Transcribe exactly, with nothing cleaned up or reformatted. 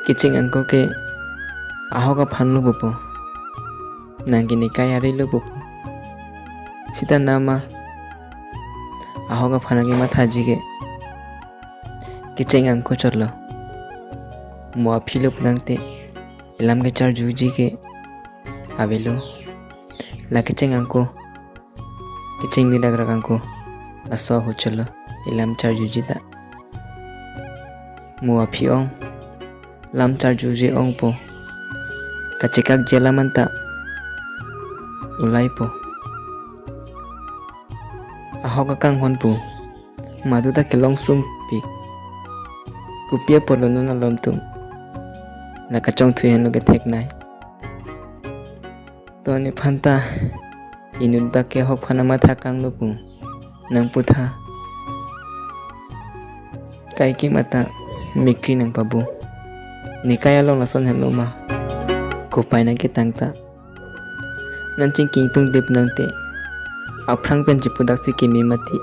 Kecheng angko ke ahok aphan lo pupo. Nang ke nekai ari lo pupo. Sita nama ahok aphan nangkemathaji ke kecheng angko chotlo. Mo aphi lo putangte ilam kecharjuji ke avelo. La kecheng angko, kecheng mirak rak angko laso ahut chotlo, ilam charjuji ta. Mo aphi ong, lam charjuji ongpo. Kachekakji alam anta ulaipo. Ahok akanghon pu madu ta kelong sungpik. Kopi apotlo non alom atum, la kachongthui henlo ketheknei. To nephan ta inut bak ke ahok aphan amatha kanglo pu nangputha. Kaikema ta mikri nangpabu. Nekai along lason henlo ma. Kopai nangketang ta. Nang chingki ingtungde putangte aphrang pen chepudaksi keme mati.